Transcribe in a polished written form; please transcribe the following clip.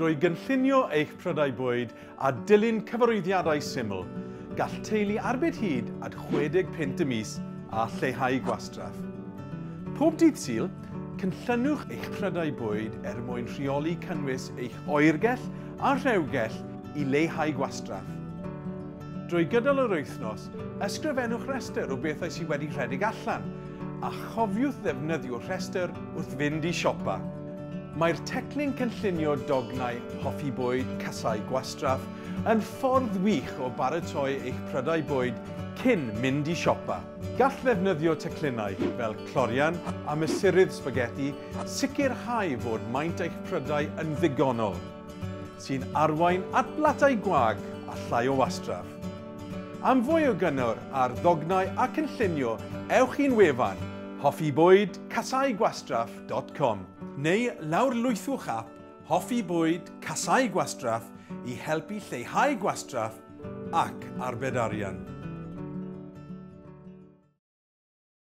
Drwy gynllunio eich prydau bwyd a dilyn cyfarwyddiadau syml, gall teulu arbed hyd at 60 punt y mis a lleihau gwastraff. Pob dydd Sul, cynlluniwch eich prydau bwyd er mwyn rheoli cynnwys eich oergell a rhewgell i leihau gwastraff. Drwy gydol yr wythnos, ysgrifennwch restr o bethau sydd wedi rhedeg allan, a chofiwch ddefnyddio rhestr wrth fynd i siopa. Mae'r teclyn cynllunio dognau Hoffi Bwyd Casáu Gwastraff yn ffordd wych o baratoi eich prydau bwyd cyn mynd i siopa. Gall ddefnyddio teclynnau fel clorian a mesurydd spaghetti sicrhau fod maint eich prydau yn ddigonol, sy'n arwain at blatau gwag a llai o wastraff. Am fwy o gyngor ar ddognau a cynllunio, ewch i'n wefan hoffibwydcasaugwastraff.com neu lawrlwythwch app Hoffi Bwyd Casáu Gwastraff i helpu lleihau gwastraff ac arbed arian.